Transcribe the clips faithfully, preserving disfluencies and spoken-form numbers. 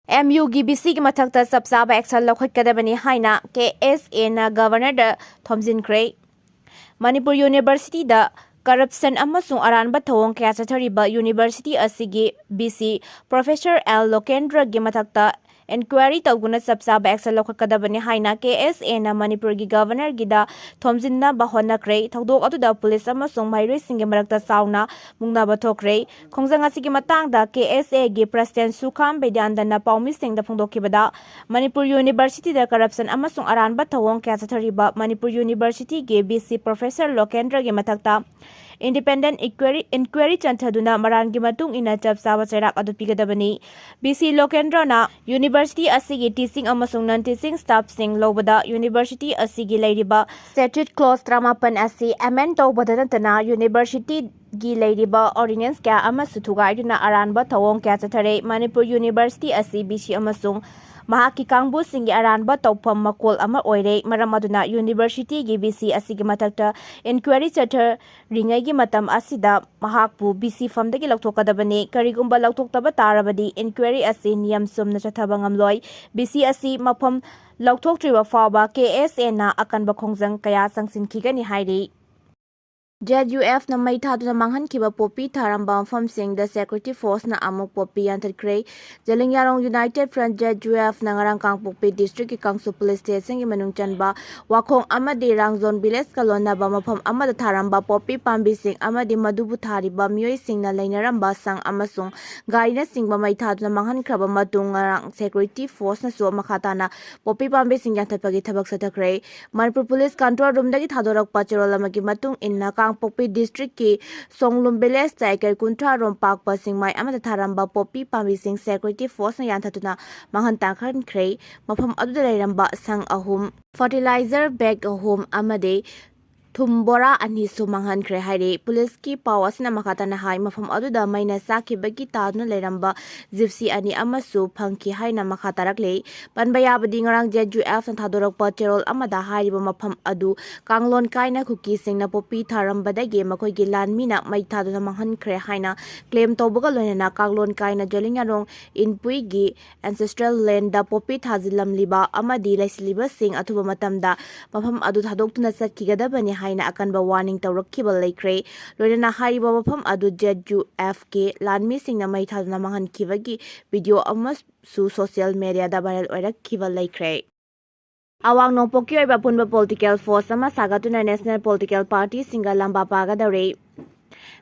M ꯌꯨꯒꯤ V ꯁꯤꯒꯤ ꯃꯊꯛꯇ ꯆꯞ ꯆꯥꯕ action ꯂꯧꯈꯠꯀꯗꯕꯅꯤ ꯍꯥꯏꯅ ꯀꯦ ꯑꯦꯁ ꯑꯦꯅ Governorꯗ ꯊꯣꯝꯖꯤꯟꯈ꯭ꯔꯦ꯫ ꯃꯅꯤꯄꯨꯔ Universityꯗ corruption ꯑꯃꯁꯨꯡ ꯑꯔꯥꯟꯕ ꯊꯧꯑꯣꯡ ꯀꯌꯥ ꯆꯠꯊꯔꯤꯕ university ꯑꯁꯤꯒꯤ ꯚꯤ ꯁꯤ Professor ꯑꯦꯜ ꯂꯣꯀꯦꯟꯗ꯭ꯔꯒꯤ ꯃꯊꯛꯇ inquiry ꯇꯧꯗꯨꯅ ꯆꯞ ꯆꯥꯕ action ꯂꯧꯈꯠꯀꯗꯕꯅꯤ ꯍꯥꯏꯅ ꯀꯦ ꯑꯦꯁ ꯑꯦꯅ ꯃꯅꯤꯄꯨꯔꯒꯤ Governorꯒꯤꯗ ꯊꯣꯝꯖꯤꯟꯅꯕ ꯍꯣꯠꯅꯈ꯭ꯔꯦ꯫ ꯊꯧꯗꯣꯛ ꯑꯗꯨꯗ ꯄꯨꯂꯤꯁ ꯑꯃꯁꯨꯡ ꯃꯍꯩꯔꯣꯏꯁꯤꯡꯒꯤ ꯃꯔꯛꯇ ꯆꯥꯎꯅ ꯃꯨꯛꯅꯕ ꯊꯣꯛꯈ꯭ꯔꯦ꯫ ꯈꯣꯡꯖꯪ ꯑꯁꯤꯒꯤ ꯃꯇꯥꯡꯗ ꯀꯦ ꯑꯦꯁ ꯑꯦꯒꯤ President ꯁꯨꯈꯥꯝ ꯕꯤꯗ꯭ꯌꯥꯅꯟꯗꯅ ꯄꯥꯎꯃꯤꯁꯤꯡꯗ ꯐꯣꯡꯗꯣꯛꯈꯤꯕꯗ, ꯃꯅꯤꯄꯨꯔ Universityꯗ corruption ꯑꯃꯁꯨꯡ ꯑꯔꯥꯟꯕ ꯊꯧꯑꯣꯡ ꯀꯌꯥ ꯆꯠꯊꯔꯤꯕ ꯃꯅꯤꯄꯨꯔ Universityꯒꯤ ꯚꯤ ꯁꯤ Professor ꯂꯣꯀꯦꯟꯗ꯭ꯔꯒꯤ ꯃꯊꯛꯇ independent inquiry, inquiry ꯆꯠꯊꯗꯨꯅ ꯃꯔꯥꯜꯒꯤ ꯃꯇꯨꯡ ꯏꯟꯅ ꯆꯞ ꯆꯥꯕ ꯆꯩꯔꯥꯛ ꯑꯗꯨ ꯄꯤꯒꯗꯕꯅꯤ꯫ ꯚꯤ ꯁꯤ ꯂꯣꯀꯦꯟꯗ꯭ꯔꯅ university ꯑꯁꯤꯒꯤ teaching ꯑꯃꯁꯨꯡ non teaching staffꯁꯤꯡ ꯂꯧꯕꯗ university ꯑꯁꯤꯒꯤ ꯂꯩꯔꯤꯕ Statute Clause ꯇꯔꯥꯃꯥꯄꯟ ꯑꯁꯤ amend ꯇꯧꯕꯗ ꯅꯠꯇꯅ universityꯒꯤ ꯂꯩꯔꯤꯕ ordinance ꯀꯌꯥ ꯑꯃꯁꯨ ꯊꯨꯒꯥꯏꯗꯨꯅ ꯑꯔꯥꯟꯕ ꯊꯧꯑꯣꯡ ꯀꯌꯥ ꯆꯠꯊꯔꯦ꯫ ꯃꯅꯤꯄꯨꯔ University ꯑꯁꯤ ꯚꯤ ꯁꯤ ꯑꯃꯁꯨꯡ ꯃꯍꯥꯛꯀꯤ ꯀꯥꯡꯕꯨꯁꯤꯡꯒꯤ ꯑꯔꯥꯟꯕ ꯇꯧꯐꯝ ꯃꯀꯣꯜ ꯑꯃ ꯑꯣꯏꯔꯦ꯫ ꯃꯔꯝ ꯑꯗꯨꯅ universityꯒꯤ ꯚꯤ ꯁꯤ ꯑꯁꯤꯒꯤ ꯃꯊꯛꯇ inquiry ꯆꯠꯊꯔꯤꯉꯩꯒꯤ ꯃꯇꯝ ꯑꯁꯤꯗ ꯃꯍꯥꯛꯄꯨ ꯚꯤ ꯁꯤ ꯐꯝꯗꯒꯤ ꯂꯧꯊꯣꯛꯀꯗꯕꯅꯤ꯫ ꯀꯔꯤꯒꯨꯝꯕ ꯂꯧꯊꯣꯛꯇꯕ ꯇꯥꯔꯕꯗꯤ inquiry ꯑꯁꯤ ꯅꯤꯌꯝ ꯆꯨꯝꯅ ꯆꯠꯊꯕ ꯉꯝꯂꯣꯏ꯫ ꯚꯤ ꯁꯤ ꯑꯁꯤ ꯃꯐꯝ ꯂꯧꯊꯣꯛꯇ꯭ꯔꯤꯕ ꯐꯥꯎꯕ ꯀꯦ ꯑꯦꯁ ꯑꯦꯅ ꯑꯀꯟꯕ ꯈꯣꯡꯖꯪ ꯀꯌꯥ ꯆꯪꯁꯤꯟꯈꯤꯒꯅꯤ ꯍꯥꯏꯔꯤ꯫ ꯖꯦꯗ ꯌꯨ ꯑꯦꯐꯅ ꯃꯩ ꯊꯥꯗꯨꯅ ꯃꯥꯡꯍꯟꯈꯤꯕ ꯄꯣꯄꯤ ꯊꯥꯔꯝꯕ ꯃꯐꯝꯁꯤꯡꯗ security forceꯅ ꯑꯃꯨꯛ ꯄꯣꯄꯤ ꯌꯥꯟꯊꯠꯈ꯭ꯔꯦ꯫ Zeliangrong United Front, Z U ꯑꯦꯐꯅ ꯉꯔꯥꯡ ꯀꯥꯡꯄꯣꯛꯄꯤ districtꯀꯤ ꯀꯥꯡꯁꯨ police stationꯒꯤ ꯃꯅꯨꯡ ꯆꯟꯕ ꯋꯥꯈꯣꯡ ꯑꯃꯗꯤ ꯔꯥꯡꯖꯣꯟ villageꯀ ꯂꯣꯟꯅꯕ ꯃꯐꯝ ꯑꯃꯗ ꯊꯥꯔꯝꯕ ꯄꯣꯄꯤ ꯄꯥꯝꯕꯤꯁꯤꯡ ꯑꯃꯗꯤ ꯃꯗꯨꯕꯨ ꯊꯥꯔꯤꯕ ꯃꯤꯑꯣꯏꯁꯤꯡꯅ ꯂꯩꯅꯔꯝꯕ ꯁꯪ ꯑꯃꯁꯨꯡ ꯒꯥꯔꯤꯅꯆꯤꯡꯕ ꯃꯩ ꯊꯥꯗꯨꯅ ꯃꯥꯡꯍꯟꯈ꯭ꯔꯕ ꯃꯇꯨꯡ, ꯉꯔꯥꯡ security forceꯅꯁꯨ ꯃꯈꯥ ꯇꯥꯅ ꯄꯣꯄꯤ ꯄꯥꯝꯕꯤꯁꯤꯡ ꯌꯥꯟꯊꯠꯄꯒꯤ ꯊꯕꯛ ꯆꯠꯊꯈ꯭ꯔꯦ꯫ ꯃꯅꯤꯄꯨꯔ police control roomꯗꯒꯤ ꯊꯥꯗꯣꯔꯛꯄ ꯆꯦꯔꯣꯜ ꯑꯃꯒꯤ ꯃꯇꯨꯡ ꯏꯟꯅ, ꯀꯥꯡꯄꯣꯛꯄꯤ districtꯀꯤ ꯁꯣꯡꯂꯨꯝ villageꯇ acre ꯀꯨꯟꯊ꯭ꯔꯥ ꯔꯣꯝ ꯄꯥꯛꯄ ꯁꯤꯡꯃꯥꯏ ꯑꯃꯗ ꯊꯥꯔꯝꯕ ꯄꯣꯄꯤ ꯄꯥꯝꯕꯤꯁꯤꯡ security forceꯅ ꯌꯥꯟꯊꯠꯇꯨꯅ ꯃꯥꯡꯍꯟ ꯇꯥꯛꯍꯟꯈ꯭ꯔꯦ꯫ ꯃꯐꯝ ꯑꯗꯨꯗ ꯂꯩꯔꯝꯕ ꯁꯪ ꯑꯍꯨꯝ, fertilizer bag ꯑꯍꯨꯝ ꯑꯃꯗꯤ ꯊꯨꯝ ꯕꯣꯔꯥ ꯑꯅꯤꯁꯨ ꯃꯥꯡꯍꯟꯈ꯭ꯔꯦ ꯍꯥꯏꯔꯤ꯫ ꯄꯨꯂꯤꯁꯀꯤ ꯄꯥꯎ ꯑꯁꯤꯅ ꯃꯈꯥ ꯇꯥꯅ ꯍꯥꯏ, ꯃꯐꯝ ꯑꯗꯨꯗ ꯃꯩꯅ ꯆꯥꯛꯈꯤꯕꯒꯤ ꯇꯥꯗꯨꯅ ꯂꯩꯔꯝꯕ ꯖꯤꯞꯁꯤ ꯑꯅꯤ ꯑꯃꯁꯨ ꯐꯪꯈꯤ ꯍꯥꯏꯅ ꯃꯈꯥ ꯇꯥꯔꯛꯂꯤ꯫ ꯄꯟꯕ ꯌꯥꯕꯗꯤ, ꯉꯔꯥꯡ ꯖꯦꯠ ꯌꯨ ꯑꯦꯐꯅ ꯊꯥꯗꯣꯔꯛꯄ ꯆꯦꯔꯣꯜ ꯑꯃꯗ ꯍꯥꯏꯔꯤꯕ ꯃꯐꯝ ꯑꯗꯨ ꯀꯥꯡꯂꯣꯟ ꯀꯥꯏꯅ ꯀꯨꯀꯤꯁꯤꯡꯅ ꯄꯣꯄꯤ ꯊꯥꯔꯝꯕꯗꯒꯤ ꯃꯈꯣꯏꯒꯤ ꯂꯥꯟꯃꯤꯅ ꯃꯩ ꯊꯥꯗꯨꯅ ꯃꯥꯡꯍꯟꯈ꯭ꯔꯦ ꯍꯥꯏꯅ ꯀ꯭ꯂꯦꯝ ꯇꯧꯕꯒ ꯂꯣꯏꯅꯅ ꯀꯥꯡꯂꯣꯟ ꯀꯥꯏꯅ ꯖꯦꯂꯤꯌꯥꯡꯔꯣꯡ ꯏꯟꯄꯨꯏꯒꯤ ancestral land ꯗ ꯄꯣꯄꯤ ꯊꯥꯖꯤꯜꯂꯝꯂꯤꯕ ꯑꯃꯗꯤ ꯂꯩꯁꯤꯜꯂꯤꯕꯁꯤꯡ ꯑꯊꯨꯕ ꯃꯇꯝꯗ ꯃꯐꯝ ꯑꯗꯨ ꯊꯥꯗꯣꯛꯇꯨꯅ ꯆꯠꯈꯤꯒꯗꯕꯅꯤ ꯍꯥꯏꯅ ꯑꯀꯟꯕ ꯋꯥꯔꯅꯤꯡ ꯇꯧꯔꯛꯈꯤꯕ ꯂꯩꯈ꯭ꯔꯦ꯫ ꯂꯣꯏꯅꯅ ꯍꯥꯏꯔꯤꯕ ꯃꯐꯝ ꯑꯗꯨ ꯖꯦꯠ ꯌꯨ ꯑꯦꯐ ꯀꯦ ꯂꯥꯟꯃꯤꯁꯤꯡꯅ ꯃꯩ ꯊꯥꯗꯨꯅ ꯃꯥꯡꯍꯟꯈꯤꯕꯒꯤ ꯚꯤꯗꯤꯑꯣ ꯑꯃꯁꯨ ꯁꯣꯁꯤꯌꯦꯜ ꯃꯦꯗꯤꯌꯥꯗ ꯚꯥꯏꯔꯦꯜ ꯑꯣꯏꯔꯛꯈꯤꯕ ꯂꯩꯈ꯭ꯔꯦ꯫ ꯑꯋꯥꯡ ꯅꯣꯡꯄꯣꯛꯀꯤ ꯑꯣꯏꯕ ꯑꯄꯨꯟꯕ ꯄꯣꯂꯤꯇꯤꯀꯦꯜ ꯐꯣꯔꯁ ꯑꯃ ꯁꯥꯒꯠꯇꯨꯅ ꯅꯦꯁꯅꯦꯜ ꯄꯣꯂꯤꯇꯤꯀꯦꯜ ꯄꯥꯔꯇꯤꯁꯤꯡꯒ ꯂꯝꯕꯥ ꯄꯥꯒꯗꯧꯔꯦ꯫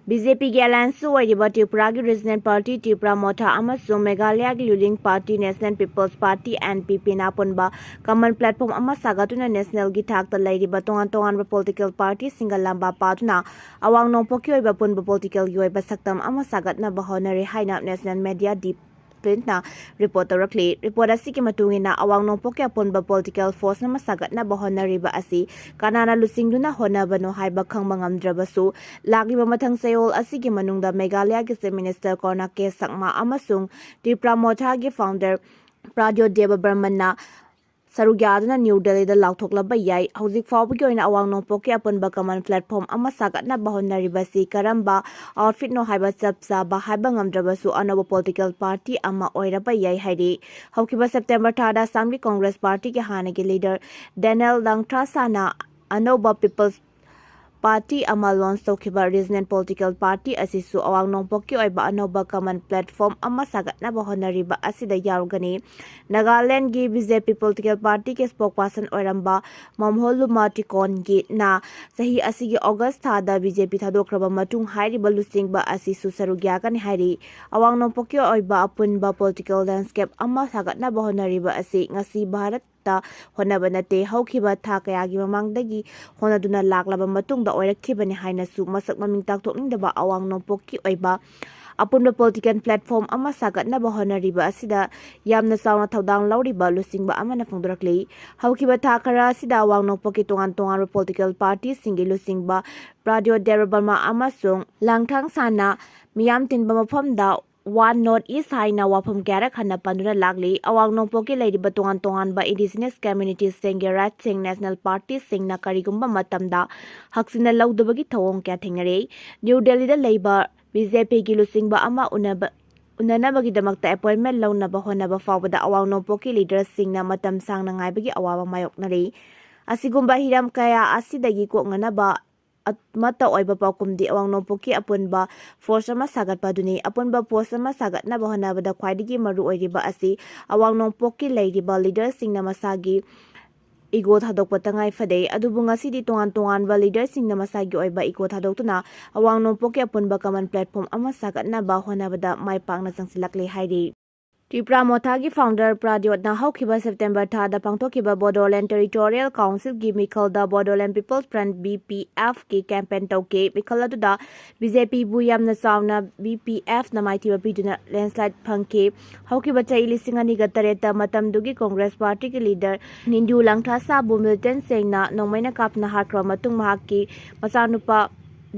ꯕꯤ ꯖꯦ ꯄꯤꯒꯤ ꯑꯦꯂꯥꯌꯟꯁꯁꯨ ꯑꯣꯏꯔꯤꯕ ꯇ꯭ꯔꯤꯄꯨꯔꯥꯒꯤ ꯔꯤꯖꯅꯦꯜ ꯄꯥꯔꯇꯤ ꯇ꯭ꯔꯤꯄꯨꯔꯥ ꯃꯣꯊꯥ ꯑꯃꯁꯨꯡ ꯃꯦꯘꯥꯂꯌꯥꯒꯤ ruling party national people's party, N P ꯄꯤꯅ ꯑꯄꯨꯟꯕ ꯀꯃꯟ ꯄ꯭ꯂꯦꯠꯐꯣꯝ ꯑꯃ ꯁꯥꯒꯠꯇꯨꯅ ꯅꯦꯁꯅꯦꯜꯒꯤ ꯊꯥꯛꯇ ꯂꯩꯔꯤꯕ ꯇꯣꯉꯥꯟ ꯇꯣꯉꯥꯟꯕ ꯄꯣꯂꯤꯇꯤꯀꯦꯜ ꯄꯥꯔꯇꯤꯁꯤꯡꯒ ꯂꯝꯕꯥ ꯄꯥꯗꯨꯅ ꯑꯋꯥꯡ ꯅꯣꯡꯄꯣꯛꯀꯤ ꯑꯣꯏꯕ ꯑꯄꯨꯟꯕ ꯄꯣꯂꯤꯇꯤꯀꯦꯜꯒꯤ ꯑꯣꯏꯕ ꯁꯛꯇꯝ ꯑꯃ ꯁꯥꯒꯠꯅꯕ ꯍꯣꯠꯅꯔꯤ ꯍꯥꯏꯅ ꯅꯦꯁꯅꯦꯜ ꯃꯦꯗꯤꯌꯥ ꯗꯤ ꯄ꯭ꯔꯤꯟꯠꯅ ꯔꯤꯄꯣꯔꯠ ꯇꯧꯔꯛꯂꯤ꯫ ꯔꯤꯄꯣꯔꯠ ꯑꯁꯤꯒꯤ ꯃꯇꯨꯡ ꯏꯟꯅ, ꯑꯋꯥꯡ ꯅꯣꯡꯄꯣꯛꯀꯤ ꯑꯄꯨꯟꯕ ꯄꯣꯂꯤꯇꯤꯀꯦꯜ ꯐꯣꯔꯁ ꯑꯃ ꯁꯥꯒꯠꯅꯕ ꯍꯣꯠꯅꯔꯤꯕ ꯑꯁꯤ ꯀꯅꯥꯅ ꯂꯨꯆꯤꯡꯗꯨꯅ ꯍꯣꯠꯅꯕꯅꯣ ꯍꯥꯏꯕ ꯈꯪꯕ ꯉꯝꯗ꯭ꯔꯕꯁꯨ, ꯂꯥꯛꯂꯤꯕ ꯃꯊꯪ ꯆꯌꯣꯜ ꯑꯁꯤꯒꯤ ꯃꯅꯨꯡꯗ ꯃꯦꯘꯥꯂꯌꯥꯒꯤ ꯆꯤꯐ ꯃꯤꯅꯤꯁꯇꯔ ꯀꯣꯅꯥ ꯀꯦ ꯁꯪꯃꯥ ꯑꯃꯁꯨꯡ ꯇ꯭ꯔꯤꯄꯨꯔꯥ ꯃꯣꯊꯥꯒꯤ ꯐꯥꯎꯟꯗꯔ ꯄ꯭ꯔꯥꯗ꯭ꯌꯣꯠ ꯗꯦꯕꯕꯔꯃꯟꯅ ꯁꯔꯨꯛ ꯌꯥꯗꯨꯅ ꯅ꯭ꯌꯨ ꯗꯦꯜꯂꯤꯗ ꯂꯥꯎꯊꯣꯛꯂꯕ ꯌꯥꯏ꯫ ꯍꯧꯖꯤꯛ ꯐꯥꯎꯕꯒꯤ ꯑꯣꯏꯅ ꯑꯋꯥꯡ ꯅꯣꯡꯄꯣꯛꯀꯤ ꯑꯄꯨꯟꯕ ꯀꯃꯟ ꯄ꯭ꯂꯦꯠꯐꯣꯝ ꯑꯃ ꯁꯥꯒꯠꯅꯕ ꯍꯣꯠꯅꯔꯤꯕꯁꯤ ꯀꯔꯝꯕ ꯑꯥꯎꯠꯐꯤꯠꯅꯣ ꯍꯥꯏꯕ ꯆꯞ ꯆꯥꯕ ꯍꯥꯏꯕ ꯉꯝꯗ꯭ꯔꯕꯁꯨ, ꯑꯅꯧꯕ ꯄꯣꯂꯤꯇꯤꯀꯦꯜ ꯄꯥꯔꯇꯤ ꯑꯃ ꯑꯣꯏꯔꯕ ꯌꯥꯏ ꯍꯥꯏꯔꯤ꯫ ꯍꯧꯈꯤꯕ ꯁꯦꯞꯇꯦꯝꯕꯔ ꯊꯥꯗ ꯑꯁꯥꯝꯒꯤ ꯀꯣꯡꯒ꯭ꯔꯦꯁ ꯄꯥꯔꯇꯤꯒꯤ ꯍꯥꯟꯅꯒꯤ ꯂꯤꯗꯔ ꯗꯦꯅꯦꯜ ꯂꯪꯊ꯭ꯔꯥꯁꯥꯅ ꯑꯅꯧꯕ ꯄꯤꯄꯜꯁ ꯄꯥꯔꯇꯤ ꯑꯃ ꯂꯣꯟꯆ ꯇꯧꯈꯤꯕ ꯔꯤꯖꯅꯦꯜ ꯄꯣꯂꯤꯇꯤꯀꯦꯜ ꯄꯥꯔꯇꯤ ꯑꯁꯤꯁꯨ ꯑꯋꯥꯡ ꯅꯣꯡꯄꯣꯛꯀꯤ ꯑꯣꯏꯕ ꯑꯅꯧꯕ ꯀꯃꯟ ꯄ꯭ꯂꯦꯠꯐꯣꯝ ꯑꯃ ꯁꯥꯒꯠꯅꯕ ꯍꯣꯠꯅꯔꯤꯕ ꯑꯁꯤꯗ ꯌꯥꯎꯔꯒꯅꯤ꯫ ꯅꯥꯒꯥꯂꯦꯟꯗꯒꯤ ꯕꯤ ꯖꯦ ꯄꯤ ꯄꯣꯂꯤꯇꯤꯀꯦꯜ ꯄꯥꯔꯇꯤꯒꯤ ꯁ꯭ꯄꯣꯛꯄꯔꯁꯟ ꯑꯣꯏꯔꯝꯕ ꯃꯝꯍꯣꯂꯨꯃꯥ ꯇꯤꯀꯣꯟꯒꯤꯅ ꯆꯍꯤ ꯑꯁꯤꯒꯤ ꯑꯣꯒꯁ ꯊꯥꯗ ꯕꯤ ꯖꯦ ꯄꯤ ꯊꯥꯗꯣꯛꯈ꯭ꯔꯕ ꯃꯇꯨꯡ ꯍꯥꯏꯔꯤꯕ ꯂꯨꯆꯤꯡꯕ ꯑꯁꯤꯁꯨ ꯁꯔꯨꯛ ꯌꯥꯒꯅꯤ ꯍꯥꯏꯔꯤ꯫ ꯑꯋꯥꯡ ꯅꯣꯡꯄꯣꯛꯀꯤ ꯑꯣꯏꯕ ꯑꯄꯨꯟꯕ ꯄꯣꯂꯤꯇꯤꯀꯦꯜ ꯂꯦꯟꯁꯀꯦꯞ ꯑꯃ ꯁꯥꯒꯠꯅꯕ ꯍꯣꯠꯅꯔꯤꯕ ꯑꯁꯤ ꯉꯁꯤ ꯚꯥꯔꯠ ꯇ ꯍꯣꯠꯅꯕ ꯅꯠꯇꯦ, ꯍꯧꯈꯤꯕ ꯊꯥ ꯀꯌꯥꯒꯤ ꯃꯃꯥꯡꯗꯒꯤ ꯍꯣꯠꯅꯗꯨꯅ ꯂꯥꯛꯂꯕ ꯃꯇꯨꯡꯗ ꯑꯣꯏꯔꯛꯈꯤꯕꯅꯤ ꯍꯥꯏꯅꯁꯨ ꯃꯁꯛ ꯃꯃꯤꯡ ꯇꯥꯛꯊꯣꯛꯅꯤꯡꯗꯕ ꯑꯋꯥꯡ ꯅꯣꯡꯄꯣꯛꯀꯤ ꯑꯣꯏꯕ ꯑꯄꯨꯟꯕ political platform ꯑꯃ ꯁꯥꯒꯠꯅꯕ ꯍꯣꯠꯅꯔꯤꯕ ꯑꯁꯤꯗ ꯌꯥꯝꯅ ꯆꯥꯎꯅ ꯊꯧꯗꯥꯡ ꯂꯧꯔꯤꯕ ꯂꯨꯆꯤꯡꯕ ꯑꯃꯅ ꯐꯣꯡꯗꯣꯔꯛꯂꯤ꯫ ꯍꯧꯈꯤꯕ ꯊꯥ ꯈꯔ ꯑꯁꯤꯗ ꯑꯋꯥꯡ ꯅꯣꯡꯄꯣꯛꯀꯤ ꯇꯣꯉꯥꯟ ꯇꯣꯉꯥꯟꯕ political partyꯁꯤꯡꯒꯤ ꯂꯨꯆꯤꯡꯕ ꯄ꯭ꯔꯥꯗ꯭ꯌꯣꯠ ꯗꯦꯕꯕꯔꯃꯥ ꯑꯃꯁꯨꯡ ꯂꯥꯡꯊꯥꯡ ꯁꯥꯟꯅ ꯃꯤꯌꯥꯝ ꯇꯤꯟꯕ ꯃꯐꯝꯗ One North East ꯍꯥꯏꯅ ꯋꯥꯐꯝ ꯀꯌꯥꯔꯛ ꯍꯟꯅ ꯄꯟꯗꯨꯅ ꯂꯥꯛꯂꯤ꯫ ꯑꯋꯥꯡ ꯅꯣꯡꯄꯣꯛꯀꯤ ꯂꯩꯔꯤꯕ ꯇꯣꯉꯥꯟ ꯇꯣꯉꯥꯟꯕ indigenous communitiesꯁꯤꯡꯒꯤ rightꯁꯤꯡ national partyꯁꯤꯡꯅ ꯀꯔꯤꯒꯨꯝꯕ ꯃꯇꯝꯗ ꯍꯛꯆꯤꯟꯅ ꯂꯧꯗꯕꯒꯤ ꯊꯧꯑꯣꯡ ꯀꯌꯥ ꯊꯦꯡꯅꯔꯦ꯫ ꯅ꯭ꯌꯨ ꯗꯦꯜꯂꯤꯗ ꯂꯩꯕ BJPꯒꯤ ꯂꯨꯆꯤꯡꯕ ꯑꯃ ꯎꯅꯕ, ꯎꯅꯅꯕꯒꯤꯗꯃꯛꯇ appointment ꯂꯧꯅꯕ ꯍꯣꯠꯅꯕ ꯐꯥꯎꯕꯗ ꯑꯋꯥꯡ ꯅꯣꯡꯄꯣꯛꯀꯤ leaderꯁꯤꯡꯅ ꯃꯇꯝ ꯁꯥꯡꯅ ꯉꯥꯏꯕꯒꯤ ꯑꯋꯥꯕ ꯃꯥꯌꯣꯛꯅꯔꯤ꯫ ꯑꯁꯤꯒꯨꯝꯕ ꯍꯤꯔꯝ ꯀꯌꯥ ꯑꯁꯤꯗꯒꯤ ꯀꯣꯛꯅꯅꯕ ꯑꯃꯠꯇ ꯑꯣꯏꯕ ꯄꯥꯎꯈꯨꯝꯗꯤ ꯑꯋꯥꯡ ꯅꯣꯡꯄꯣꯛꯀꯤ ꯑꯄꯨꯟꯕ force ꯑꯃ ꯁꯥꯒꯠꯄ ꯑꯗꯨꯅꯤ꯫ ꯑꯄꯨꯟꯕ force ꯑꯃ ꯁꯥꯒꯠꯅꯕ ꯍꯣꯠꯅꯕꯗ ꯈ꯭ꯋꯥꯏꯗꯒꯤ ꯃꯔꯨ ꯑꯣꯏꯔꯤꯕ ꯑꯁꯤ ꯑꯋꯥꯡ ꯅꯣꯡꯄꯣꯛꯀꯤ ꯂꯩꯔꯤꯕ leaderꯁꯤꯡꯅ ꯃꯁꯥꯒꯤ ego ꯊꯥꯗꯣꯛꯄ ꯇꯉꯥꯏ ꯐꯗꯦ꯫ ꯑꯗꯨꯕꯨ ꯉꯁꯤꯗꯤ ꯇꯣꯉꯥꯟ ꯇꯣꯉꯥꯟꯕ leaderꯁꯤꯡꯅ ꯃꯁꯥꯒꯤ ꯑꯣꯏꯕ ego ꯊꯥꯗꯣꯛꯇꯨꯅ ꯑꯋꯥꯡ ꯅꯣꯡꯄꯣꯛꯀꯤ ꯑꯄꯨꯟꯕ common platform ꯑꯃ ꯁꯥꯒꯠꯅꯕ ꯍꯣꯠꯅꯕꯗ ꯃꯥꯏ ꯄꯥꯛꯅ ꯆꯪꯁꯤꯜꯂꯛꯂꯦ ꯍꯥꯏꯔꯤ꯫ ꯇ꯭ꯔꯤꯄꯨꯔꯥ ꯃꯣꯊꯥꯒꯤ founder ꯄ꯭ꯔꯥꯗ꯭ꯌꯣꯠꯅ ꯍꯧꯈꯤꯕ September ꯊꯥꯗ ꯄꯥꯡꯊꯣꯛꯈꯤꯕ Bodoland Territorial Councilꯒꯤ ꯃꯤꯈꯜꯗ Bodoland People's Front BPFꯀꯤ campaign ꯇꯧꯈꯤ꯫ ꯃꯤꯈꯜ ꯑꯗꯨꯗ BJPꯕꯨ ꯌꯥꯝꯅ ꯆꯥꯎꯅ BPFꯅ ꯃꯥꯏꯊꯤꯕ ꯄꯤꯗꯨꯅ landslide ꯐꯪꯈꯤ꯫ ꯍꯧꯈꯤꯕ ꯆꯍꯤ ꯂꯤꯁꯤꯡ ꯑꯅꯤꯒ ꯇꯔꯦꯠꯇ ꯃꯇꯝꯗꯨꯒꯤ Congress partyꯒꯤ leader ꯅꯤꯟꯗꯨ ꯂꯥꯡꯊꯥꯁꯥꯕꯨ militantꯁꯤꯡꯅ ꯅꯣꯡꯃꯩꯅ ꯀꯥꯞꯇꯨꯅ ꯍꯥꯠꯈ꯭ꯔꯕ ꯃꯇꯨꯡ ꯃꯍꯥꯛꯀꯤ ꯃꯆꯥꯅꯨꯄꯥ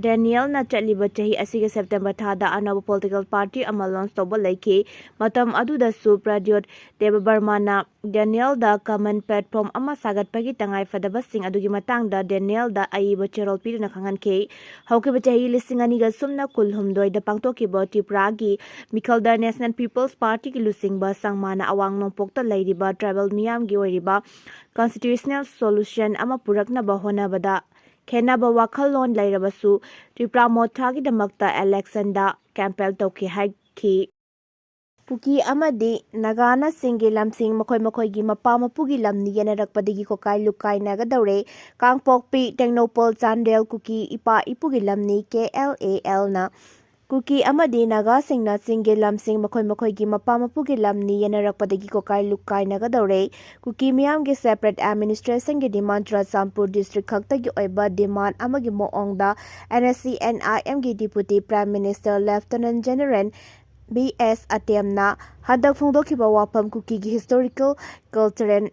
ꯗꯦꯅꯤꯌꯦꯜꯅ ꯆꯠꯂꯤꯕ ꯆꯍꯤ ꯑꯁꯤꯒꯤ September ꯊꯥꯗ ꯑꯅꯧꯕ political party ꯑꯃ launch ꯇꯧꯕ ꯂꯩꯈꯤ꯫ ꯃꯇꯝ ꯑꯗꯨꯗꯁꯨ ꯄ꯭ꯔꯥꯗ꯭ꯌꯣꯠ ꯗꯦꯕꯕꯔꯃꯥꯅ ꯗꯦꯅꯤꯌꯦꯜꯗ common platform ꯑꯃ ꯁꯥꯒꯠꯄꯒꯤ ꯇꯉꯥꯏꯐꯗꯕꯁꯤꯡ ꯑꯗꯨꯒꯤ ꯃꯇꯥꯡꯗ ꯗꯦꯅꯤꯌꯦꯜꯗ ꯑꯏꯕ ꯆꯦꯔꯣꯜ ꯄꯤꯗꯨꯅ ꯈꯪꯍꯟꯈꯤ꯫ ꯍꯧꯈꯤꯕ ꯆꯍꯤ ꯂꯤꯁꯤꯡ ꯑꯅꯤꯒ ꯁꯨꯞꯅ ꯀꯨꯟꯍꯨꯝꯗꯣꯏꯗ ꯄꯥꯡꯊꯣꯛꯈꯤꯕ ꯇ꯭ꯔꯤꯄꯨꯔꯥꯒꯤ ꯃꯤꯈꯜꯗ National People's Partyꯒꯤ ꯂꯨꯆꯤꯡꯕ ꯁꯪꯃꯥꯅ ꯑꯋꯥꯡ ꯅꯣꯡꯄꯣꯛꯇ ꯂꯩꯔꯤꯕ tribal ꯃꯤꯌꯥꯝꯒꯤ ꯑꯣꯏꯔꯤꯕ constitutional solution ꯑꯃ ꯄꯨꯔꯛꯅꯕ ꯍꯣꯠꯅꯕꯗ ꯈꯦꯟꯅꯕ ꯋꯥꯈꯜꯂꯣꯟ ꯂꯩꯔꯕꯁꯨ ꯇ꯭ꯔꯤꯄꯨꯔꯥ ꯃꯣꯊꯥꯒꯤꯗꯃꯛꯇ electionꯗ campaign ꯇꯧꯈꯤ ꯍꯥꯏꯈꯤ꯫ ꯀꯨꯀꯤ ꯑꯃꯗꯤ ꯅꯥꯒꯥꯅꯆꯤꯡꯒꯤ ꯂꯝꯁꯤꯡ ꯃꯈꯣꯏ ꯃꯈꯣꯏꯒꯤ ꯃꯄꯥ ꯃꯄꯨꯒꯤ ꯂꯝꯅꯤ ꯌꯦꯟꯅꯔꯛꯄꯗꯒꯤ ꯀꯣꯀꯥꯏ ꯂꯨꯀꯥꯏꯅꯒꯗꯧꯔꯦ꯫ ꯀꯥꯡꯄꯣꯛꯄꯤ, ꯇꯦꯡꯅꯧꯄꯜ, ꯆꯥꯟꯗꯦꯜ ꯀꯨꯀꯤ ꯏꯄꯥ ꯏꯄꯨꯒꯤ ꯂꯝꯅꯤ꯫ KLALꯅ ꯀꯨꯀꯤ ꯑꯃꯗꯤ ꯅꯥꯒꯥꯁꯤꯡꯅ ꯆꯤꯡꯒꯤ ꯂꯝꯁꯤꯡ ꯃꯈꯣꯏ ꯃꯈꯣꯏꯒꯤ ꯃꯄꯥ ꯃꯄꯨꯒꯤ ꯂꯝꯅꯤ ꯌꯦꯟꯅꯔꯛꯄꯗꯒꯤ ꯀꯣꯀꯥꯏ ꯂꯨꯀꯥꯏꯅꯒꯗꯧꯔꯦ꯫ ꯀꯨꯀꯤ ꯃꯤꯌꯥꯝꯒꯤ separate administrationꯒꯤ demand ꯆꯨꯔꯆꯥꯟꯄꯨꯔ district ꯈꯛꯇꯒꯤ ꯑꯣꯏꯕ demand ꯑꯃꯒꯤ ꯃꯑꯣꯡꯗ NSCN-IMꯒꯤ Deputy Prime Minister Lieutenant General B S ꯑꯇꯦꯝꯅ ꯍꯟꯗꯛ ꯐꯣꯡꯗꯣꯛꯈꯤꯕ ꯋꯥꯐꯝ ꯀꯨꯀꯤꯒꯤ historical cultural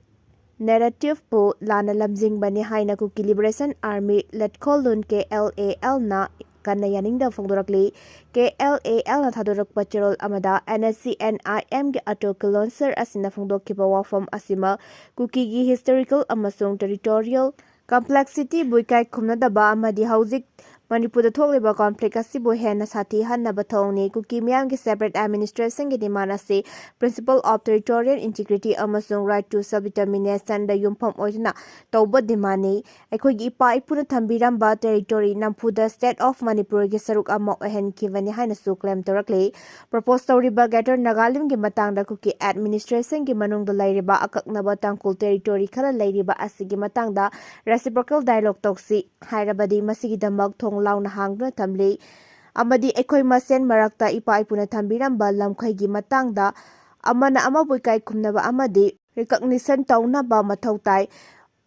narrativeꯄꯨ ꯂꯥꯟꯅ ꯂꯝꯖꯤꯡꯕꯅꯤ ꯍꯥꯏꯅ Kuki Liberation Army ꯂꯠꯈꯣꯜ ꯂꯨꯟ KLALꯅ ꯀꯟꯅ ꯌꯥꯅꯤꯡꯗꯕ ꯐꯣꯡꯗꯣꯔꯛꯂꯤ꯫ KLALꯅ ꯊꯥꯗꯣꯔꯛꯄ ꯆꯦꯔꯣꯜ ꯑꯃꯗ NSCN-IMꯒꯤ autoclonser ꯑꯁꯤꯅ ꯐꯣꯡꯗꯣꯛꯈꯤꯕ ꯋꯥꯐꯝ ꯑꯁꯤꯃꯛ ꯀꯨꯀꯤꯒꯤ historical ꯑꯃꯁꯨꯡ territorial complexityꯕꯨ ꯏꯀꯥꯏ ꯈꯨꯝꯅꯗꯕ ꯑꯃꯗꯤ ꯍꯧꯖꯤꯛ ꯃꯅꯤꯄꯨꯔꯗ ꯊꯣꯛꯂꯤꯕ conflict ꯑꯁꯤꯕꯨ ꯍꯦꯟꯅ ꯁꯥꯊꯤꯍꯟꯅꯕ ꯊꯧꯑꯣꯡꯅꯤ꯫ ꯀꯨꯀꯤ ꯃꯤꯌꯥꯝꯒꯤ separate administrationꯒꯤ demand ꯑꯁꯤ principle of territorial integrity ꯑꯃꯁꯨꯡ right to self determinationꯗ ꯌꯨꯝꯐꯝ ꯑꯣꯏꯗꯨꯅ ꯇꯧꯕ demandꯅꯤ꯫ ꯑꯩꯈꯣꯏꯒꯤ ꯏꯄꯥ ꯏꯄꯨꯅ ꯊꯝꯕꯤꯔꯝꯕ territory ꯅꯝꯐꯨꯗ state of Manipurꯒꯤ ꯁꯔꯨꯛ ꯑꯃ ꯑꯣꯏꯍꯟꯈꯤꯕꯅꯤ ꯍꯥꯏꯅꯁꯨ claim ꯇꯧꯔꯛꯂꯤ꯫ Propose ꯇꯧꯔꯤꯕ Greater Nagalimꯒꯤ ꯃꯇꯥꯡꯗ ꯀꯨꯀꯤ administrationꯒꯤ ꯃꯅꯨꯡꯗ ꯂꯩꯔꯤꯕ ꯑꯀꯛꯅꯕ ꯇꯥꯡꯈꯨꯜ territory ꯈꯔ ꯂꯩꯔꯤꯕ ꯑꯁꯤꯒꯤ ꯃꯇꯥꯡꯗ reciprocal dialogue ꯇꯧꯁꯤ ꯍꯥꯏꯔꯕꯗꯤ ꯃꯁꯤꯒꯤꯗꯃꯛ ꯊꯣꯡ ꯂꯥꯎꯅ ꯍꯥꯡꯗꯨꯅ ꯊꯝꯂꯤ꯫ ꯑꯃꯗꯤ ꯑꯩꯈꯣꯏ ꯃꯁꯦꯟ ꯃꯔꯛꯇ ꯏꯄꯥ ꯏꯄꯨꯅ ꯊꯝꯕꯤꯔꯝꯕ ꯂꯝꯈꯩꯒꯤ ꯃꯇꯥꯡꯗ ꯑꯃꯅ ꯑꯃꯕꯨ ꯏꯀꯥꯏ ꯈꯨꯝꯅꯕ ꯑꯃꯗꯤ recognition ꯇꯧꯅꯕ ꯃꯊꯧ ꯇꯥꯏ꯫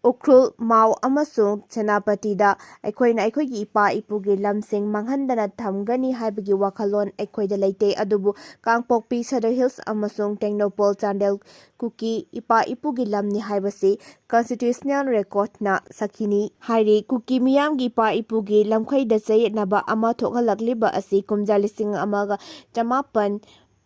ꯎꯈ꯭ꯔꯨꯜ, ꯃꯥꯎ ꯑꯃꯁꯨꯡ ꯁꯦꯅꯥꯄꯇꯤꯗ ꯑꯩꯈꯣꯏꯅ ꯑꯩꯈꯣꯏꯒꯤ ꯏꯄꯥ ꯏꯄꯨꯒꯤ ꯂꯝꯁꯤꯡ ꯃꯥꯡꯍꯟꯗꯅ ꯊꯝꯒꯅꯤ ꯍꯥꯏꯕꯒꯤ ꯋꯥꯈꯜꯂꯣꯟ ꯑꯩꯈꯣꯏꯗ ꯂꯩꯇꯦ, ꯑꯗꯨꯕꯨ ꯀꯥꯡꯄꯣꯛꯄꯤ, Sadar Hills ꯑꯃꯁꯨꯡ ꯇꯦꯡꯅꯧꯄꯜ, ꯆꯥꯟꯗꯦꯜ ꯀꯨꯀꯤ ꯏꯄꯥ ꯏꯄꯨꯒꯤ ꯂꯝꯅꯤ ꯍꯥꯏꯕꯁꯤ constitutional recordꯅ ꯁꯥꯈꯤꯅꯤ ꯍꯥꯏꯔꯤ꯫ ꯀꯨꯀꯤ ꯃꯤꯌꯥꯝꯒꯤ ꯏꯄꯥ ꯏꯄꯨꯒꯤ ꯂꯝꯈꯩꯗ ꯆꯌꯦꯠꯅꯕ ꯑꯃ ꯊꯣꯛꯍꯜꯂꯛꯂꯤꯕ ꯑꯁꯤ ꯀꯨꯝꯖꯥ ꯂꯤꯁꯤꯡ ꯑꯃꯒ ꯆꯃꯥꯄꯟ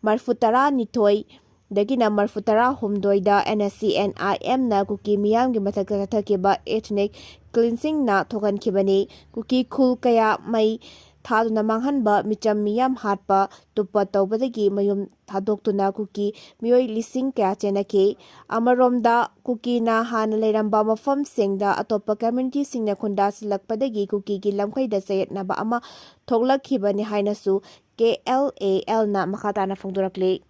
ꯃꯔꯤꯐꯨ ꯇꯔꯥꯅꯤꯊꯣꯏꯗꯒꯤꯅ ꯃꯔꯤꯐꯨ ꯇꯔꯥꯍꯨꯝꯗꯣꯏꯗ NSCN-IMꯅ ꯀꯨꯀꯤ ꯃꯤꯌꯥꯝꯒꯤ ꯃꯊꯛꯇ ꯆꯠꯊꯈꯤꯕ ethnic cleansingꯅ ꯊꯣꯛꯍꯟꯈꯤꯕꯅꯤ꯫ ꯀꯨꯀꯤ ꯈꯨꯜ ꯀꯌꯥ ꯃꯩ ꯊꯥꯗꯨꯅ ꯃꯥꯡꯍꯟꯕ, ꯃꯤꯆꯝ ꯃꯤꯌꯥꯝ ꯍꯥꯠꯄ, ꯇꯨꯞꯄ ꯇꯧꯕꯗꯒꯤ ꯃꯌꯨꯝ ꯊꯥꯗꯣꯛꯇꯨꯅ ꯀꯨꯀꯤ ꯃꯤꯑꯣꯏ ꯂꯤꯁꯤꯡ ꯀꯌꯥ ꯆꯦꯟꯅꯈꯤ꯫ ꯑꯃꯔꯣꯝꯗ, ꯀꯨꯀꯤꯅ ꯍꯥꯟꯅ ꯂꯩꯔꯝꯕ ꯃꯐꯝꯁꯤꯡꯗ ꯑꯇꯣꯞꯄ communityꯁꯤꯡꯅ ꯈꯨꯟꯗꯥꯁꯤꯜꯂꯛꯄꯗꯒꯤ ꯀꯨꯀꯤꯒꯤ ꯂꯝꯈꯩꯗ ꯆꯌꯦꯠꯅꯕ ꯑꯃ ꯊꯣꯛꯂꯛꯈꯤꯕꯅꯤ ꯍꯥꯏꯅꯁꯨ KLALꯅ ꯃꯈꯥ ꯇꯥꯅ ꯐꯣꯡꯗꯣꯔꯛꯂꯤ꯫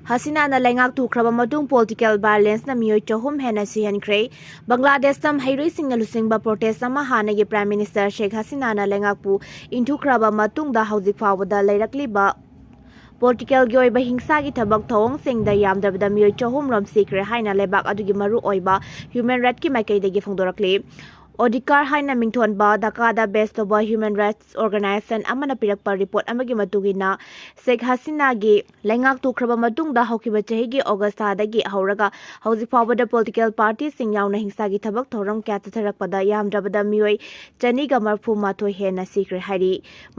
ꯍꯁꯤꯅꯥꯅ ꯂꯩꯉꯥꯛ ꯇꯨꯈ꯭ꯔꯕ ꯃꯇꯨꯡ political violenceꯅ ꯃꯤꯑꯣꯏ ꯆꯍꯨꯝ ꯍꯦꯟꯅ ꯁꯤꯍꯟꯈ꯭ꯔꯦ꯫ ꯕꯪꯒ꯭ꯂꯥꯗꯦꯁꯇ ꯃꯍꯩꯔꯣꯏꯁꯤꯡꯅ ꯂꯨꯆꯤꯡꯕ protest ꯑꯃ ꯍꯥꯟꯅꯒꯤ Prime Minister ꯁꯦꯈ ꯍꯁꯤꯅꯥꯅ ꯂꯩꯉꯥꯛꯄꯨ ꯏꯟꯊꯨꯈ꯭ꯔꯕ ꯃꯇꯨꯡꯗ ꯍꯧꯖꯤꯛ ꯐꯥꯎꯕꯗ ꯂꯩꯔꯛꯂꯤꯕ politicalꯒꯤ ꯑꯣꯏꯕ ꯍꯤꯡꯁꯥꯒꯤ ꯊꯕꯛ ꯊꯧꯑꯣꯡꯁꯤꯡꯗ ꯌꯥꯝꯗ꯭ꯔꯕꯗ ꯃꯤꯑꯣꯏ ꯆꯍꯨꯝ ꯔꯣꯝ ꯁꯤꯈ꯭ꯔꯦ ꯍꯥꯏꯅ ꯂꯩꯕꯥꯛ ꯑꯗꯨꯒꯤ ꯃꯔꯨ ꯑꯣꯏꯕ human rightꯀꯤ ꯃꯥꯏꯀꯩꯗꯒꯤ ꯐꯣꯡꯗꯣꯔꯛꯂꯤ꯫ ꯑꯣꯗꯤꯀꯥꯔ ꯍꯥꯏꯅ ꯃꯤꯡꯊꯣꯟꯕ ꯙꯥꯀꯥꯗ base ꯇꯧꯕ human rights organization ꯑꯃꯅ ꯄꯤꯔꯛꯄ report ꯑꯃꯒꯤ ꯃꯇꯨꯡ ꯏꯟꯅ, ꯁꯦꯈ ꯍꯁꯤꯅꯥꯒꯤ ꯂꯩꯉꯥꯛ ꯇꯨꯈ꯭ꯔꯕ ꯃꯇꯨꯡꯗ ꯍꯧꯈꯤꯕ ꯆꯍꯤꯒꯤ August ꯊꯥꯗꯒꯤ ꯍꯧꯔꯒ ꯍꯧꯖꯤꯛ ꯐꯥꯎꯕꯗ political partyꯁꯤꯡ ꯌꯥꯎꯅ ꯍꯤꯡꯁꯥꯒꯤ ꯊꯕꯛ ꯊꯧꯔꯝ ꯀꯌꯥ ꯆꯠꯊꯔꯛꯄꯗ ꯌꯥꯝꯗ꯭ꯔꯕꯗ ꯃꯤꯑꯣꯏ ꯆꯅꯤꯒ ꯃꯔꯐꯨ ꯃꯥꯊꯣꯏ ꯍꯦꯟꯅ ꯁꯤꯈ꯭ꯔꯦ ꯍꯥꯏꯔꯤ꯫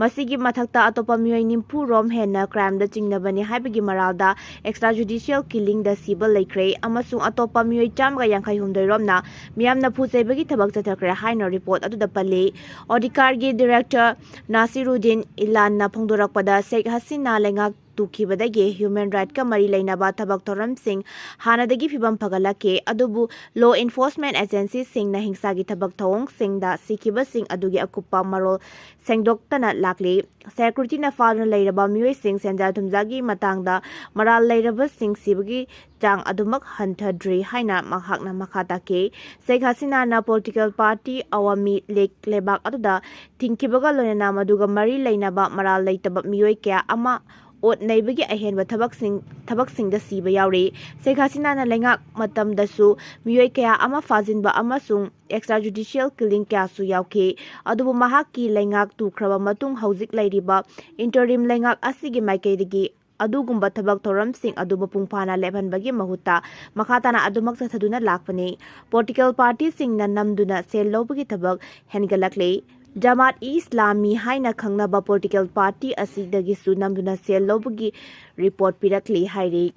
ꯃꯁꯤꯒꯤ ꯃꯊꯛꯇ ꯑꯇꯣꯞꯄ ꯃꯤꯑꯣꯏ ꯅꯤꯐꯨ ꯔꯣꯝ ꯍꯦꯟꯅ crimeꯗ ꯆꯤꯡꯅꯕꯅꯤ ꯍꯥꯏꯕꯒꯤ ꯃꯔꯥꯜꯗ extrajudicial killingꯗ ꯁꯤꯕ ꯂꯩꯈ꯭ꯔꯦ ꯑꯃꯁꯨꯡ ꯑꯇꯣꯞꯄ ꯃꯤꯑꯣꯏ ꯆꯥꯝꯃꯒ ꯌꯥꯡꯈꯩ ꯍꯨꯝꯗꯣꯏ ꯔꯣꯝꯅ ꯃꯤꯌꯥꯝꯅ ꯐꯨ ꯆꯩꯕꯒꯤ ꯊꯕꯛ ꯆꯠꯊꯈ꯭ꯔꯦ ꯍꯥꯏꯅ report ꯑꯗꯨꯗ ꯄꯜꯂꯤ꯫ ꯑꯣꯗꯤꯀꯥꯔꯒꯤ director ꯅꯥꯁꯤꯔꯨꯗꯤꯟ ꯏꯂꯥꯟꯅ ꯐꯣꯡꯗꯣꯔꯛꯄꯗ, ꯁꯦꯈ ꯍꯁꯤꯅꯥ ꯂꯩꯉꯥꯛ ꯇꯨꯈꯤꯕꯗꯒꯤ human rightꯀ ꯃꯔꯤ ꯂꯩꯅꯕ ꯊꯕꯛ ꯊꯧꯔꯝꯁꯤꯡ ꯍꯥꯟꯅꯗꯒꯤ ꯐꯤꯕꯝ ꯐꯒꯠꯂꯛꯈꯤ, ꯑꯗꯨꯕꯨ law enforcement agencyꯁꯤꯡꯅ ꯍꯤꯡꯁꯥꯒꯤ ꯊꯕꯛ ꯊꯧꯑꯣꯡꯁꯤꯡꯗ ꯁꯤꯈꯤꯕꯁꯤꯡ ꯑꯗꯨꯒꯤ ꯑꯀꯨꯞꯄ ꯃꯔꯣꯜ ꯁꯦꯡꯗꯣꯛꯇꯅ ꯂꯥꯛꯂꯤ꯫ Securityꯅ ꯐꯥꯗꯨꯅ ꯂꯩꯔꯕ ꯃꯤꯑꯣꯏꯁꯤꯡ ꯁꯦꯟꯖꯥ ꯊꯨꯝꯖꯥꯒꯤ ꯃꯇꯥꯡꯗ ꯃꯔꯥꯜ ꯂꯩꯔꯕꯁꯤꯡ ꯁꯤꯕꯒꯤ ꯆꯥꯡ ꯑꯗꯨꯃꯛ ꯍꯟꯊꯗ꯭ꯔꯤ ꯍꯥꯏꯅ ꯃꯍꯥꯛꯅ ꯃꯈꯥ ꯇꯥꯈꯤ꯫ ꯁꯦꯈ ꯍꯁꯤꯅꯥꯅ political party ꯑꯋꯥꯃꯤ ꯂꯤꯒ ꯂꯩꯕꯥꯛ ꯑꯗꯨꯗ ꯊꯤꯡꯈꯤꯕꯒ ꯂꯣꯏꯅꯅ ꯃꯗꯨꯒ ꯃꯔꯤ ꯂꯩꯅꯕ ꯃꯔꯥꯜ ꯂꯩꯇꯕ ꯃꯤꯑꯣꯏ ꯀꯌꯥ ꯑꯃ ꯑꯣꯠ ꯅꯩꯕꯒꯤ ꯑꯍꯦꯟꯕ ꯊꯕꯛꯁꯤꯡ, ꯊꯕꯛꯁꯤꯡꯗ ꯁꯤꯕ ꯌꯥꯎꯔꯤ꯫ ꯁꯦꯈ ꯍꯁꯤꯅꯥꯅ ꯂꯩꯉꯥꯛ ꯃꯇꯝꯗꯁꯨ ꯃꯤꯑꯣꯏ ꯀꯌꯥ ꯑꯃ ꯐꯥꯖꯤꯟꯕ ꯑꯃꯁꯨꯡ extrajudicial killing ꯀꯌꯥꯁꯨ ꯌꯥꯎꯈꯤ꯫ ꯑꯗꯨꯕꯨ ꯃꯍꯥꯛꯀꯤ ꯂꯩꯉꯥꯛ ꯇꯨꯈ꯭ꯔꯕ ꯃꯇꯨꯡ ꯍꯧꯖꯤꯛ ꯂꯩꯔꯤꯕ interim ꯂꯩꯉꯥꯛ ꯑꯁꯤꯒꯤ ꯃꯥꯏꯀꯩꯗꯒꯤ ꯑꯗꯨꯒꯨꯝꯕ ꯊꯕꯛ ꯊꯧꯔꯝꯁꯤꯡ ꯑꯗꯨ ꯃꯄꯨꯡ ꯐꯥꯅ ꯂꯦꯞꯍꯟꯕꯒꯤ ꯃꯍꯨꯠꯇ ꯃꯈꯥ ꯇꯥꯅ ꯑꯗꯨꯃꯛ ꯆꯠꯊꯗꯨꯅ ꯂꯥꯛꯄꯅꯤ꯫ Political partyꯁꯤꯡꯅ ꯅꯝꯗꯨꯅ ꯁꯦꯜ ꯂꯧꯕꯒꯤ ꯊꯕꯛ ꯍꯦꯟꯒꯠꯂꯛꯂꯤ꯫ ꯖꯃꯥꯠ ꯏ ꯏꯁꯂꯥꯃꯤ ꯍꯥꯏꯅ ꯈꯪꯅꯕ political party ꯑꯁꯤꯗꯒꯤꯁꯨ ꯅꯝꯗꯨꯅ ꯁꯦꯜ ꯂꯧꯕꯒꯤ report ꯄꯤꯔꯛꯂꯤ ꯍꯥꯏꯔꯤ꯫